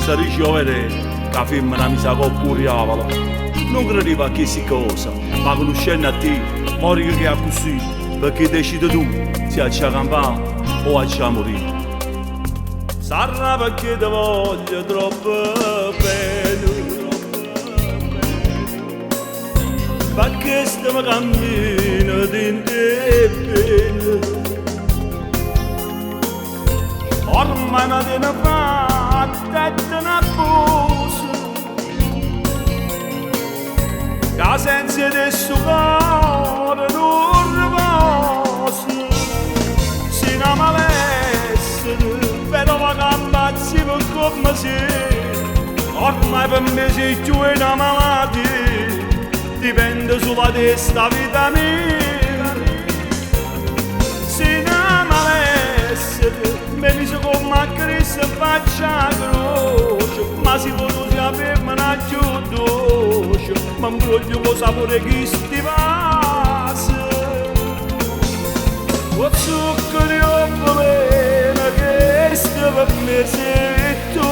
Senza dice 'o verè ca 'a femmena misa 'acopp 'o diavolo. Nun credevo a chesti ccose, ma cunuscenno a te, mo dico che è accussì, pecché decide tu si aggia campà o aggia murì. Sarrà pecché te voglio troppo bene, pe chesto me cammino dint' 'e ppene. Ormai me tiene fatta e te n'abbuse, ca senza 'e te stu core nun reposa. Si na malessere, però vaco a 'mpazzì pe comme si. Ormai pe me si cchiù 'e na malatia, dipende sulo 'a te sta vita mia. Si na malessere, m'he miso comm' a Cristo 'nfaccia 'a croce, ma si po' tu si 'a femmena cchiù doce, me 'mbruglio cu 'o sapore 'e chisti vase. 'O zucchero e 'o vveleno, chesto pe me si tu.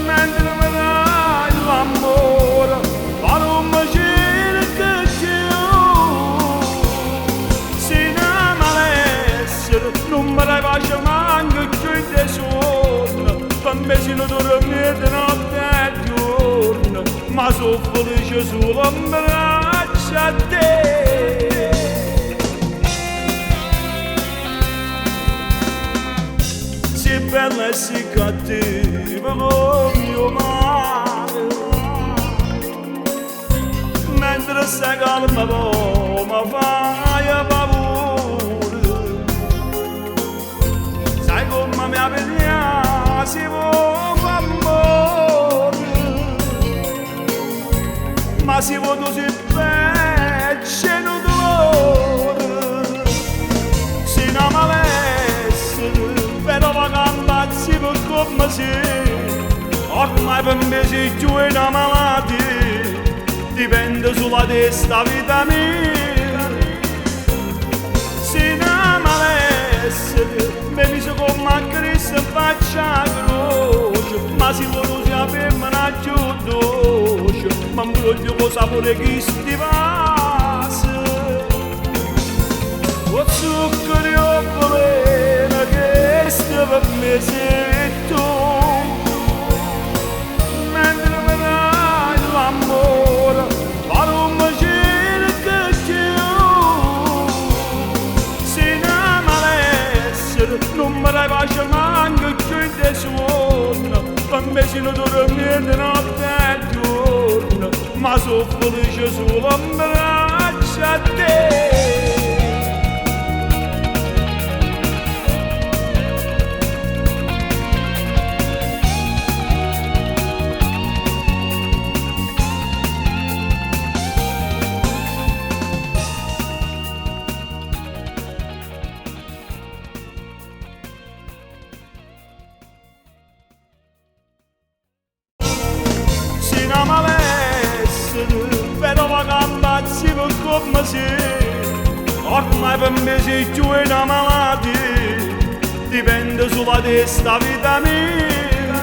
Mentre me dai l'ammore, po' nun me cerca cchiù. Si na malessere, nun me dai pace manco cchiù 'int' 'e suonne, pe me si nu turmiento notte e ghiuorno, ma so' felice sulo 'mbraccio a te. Si bella e si cattiva comme 'o mare, mentre stai calma po' me faje paura. Sai comme me 'a piglià si vuò fa ammore, ma si vuò tu si peggio 'e nu dolore. Si na malessere, però vaco a 'mpazzì pe comme si. Ormai pe me si cchiù 'e na malatia, dipende sulo 'a te sta vita mia. Si na malessere, m'he miso comm' a Cristo 'nfaccia 'a croce, ma si vuò tu si 'a femmena cchiù doce, me 'mbruglio cu 'o sapore 'e chisti vase. 'O zucchero e 'o vveleno, chesto pe me si tu. Mentre me dai l'ammore, po' nun me cerca cchiù. Si na malessere, nun me dai pace manco cchiù 'int' 'e suonne, pe me si nu turmiento notte e ghiuorno, ma so' felice sulo 'mbraccio a te. Si na malessere, però vaco a 'mpazzì pe comme si. Ormai pe me si cchiù 'e na malatia, dipende sulo 'a te sta vita mia.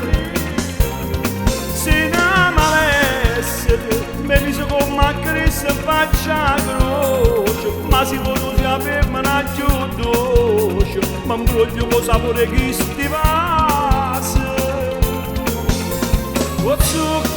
Si na malessere, m'he miso comm' a Cristo 'nfaccia 'a croce, ma si vuò tu si 'a femmena cchiù doce, me 'mbruglio cu 'o sapore 'e chisti vase. 'O zucchero.